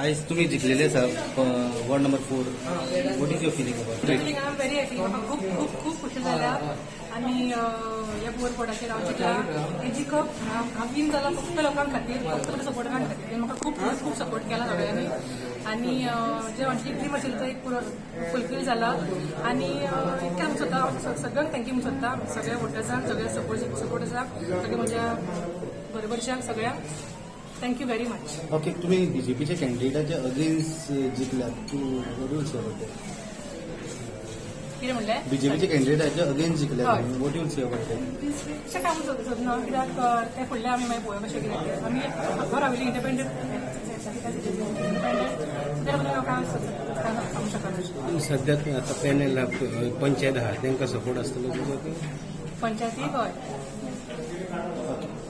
आयज तुमी जिखलेले आसा ward number 4. What is your feeling about? Feeling, I am very happy. म्हाका खूब खूब खूब खुशी जाल्या आनी ह्या बोरपोर्टाचेर हांव जिखला. हें जिखप हांव विन जाला फक्त लोकां खातीर, फक्त म्हज्या सपोर्टरां खातीर. तेणी म्हाका खूब खूब खूब सपोर्ट केला सगळ्यांनी आनी जे आमची ड्रीम आशिल्ली तो एक पुरो फुलफील जाला. आनी इतकें हांव सोदता, हांव सगळ्यांक thank you म्हणूंक सोदता, सगळ्या वोटर्सांक, सगळ्या सपोर्टर्सांक, सगळ्या म्हज्या बरोबरच्यांक, सगळ्यांक thank you very much. Okay, तुमी बीजेपीच्या कॅन्डिडेटाच्या अगेन्स्ट जिखल्यात. तूं what you'll say about that? कितें म्हणलें? बीजेपीच्या कॅन्डिडेटाच्या अगेन्स्ट जिखल्यात. हय. What you'll say about that? अशें काम सोदना, कित्याक तें फुडलें आमी मागीर पळोवया कशें कितें तें. आमी हांव राविल्ली इंडिपेंडंट इंडिपेंडंट, तें हांव सांगूंक शकना. सद्याक आता पॅनल पंचायत आहा, तांकां सपोर्ट आसतलो तुजो? पंचायती, हय. ओके.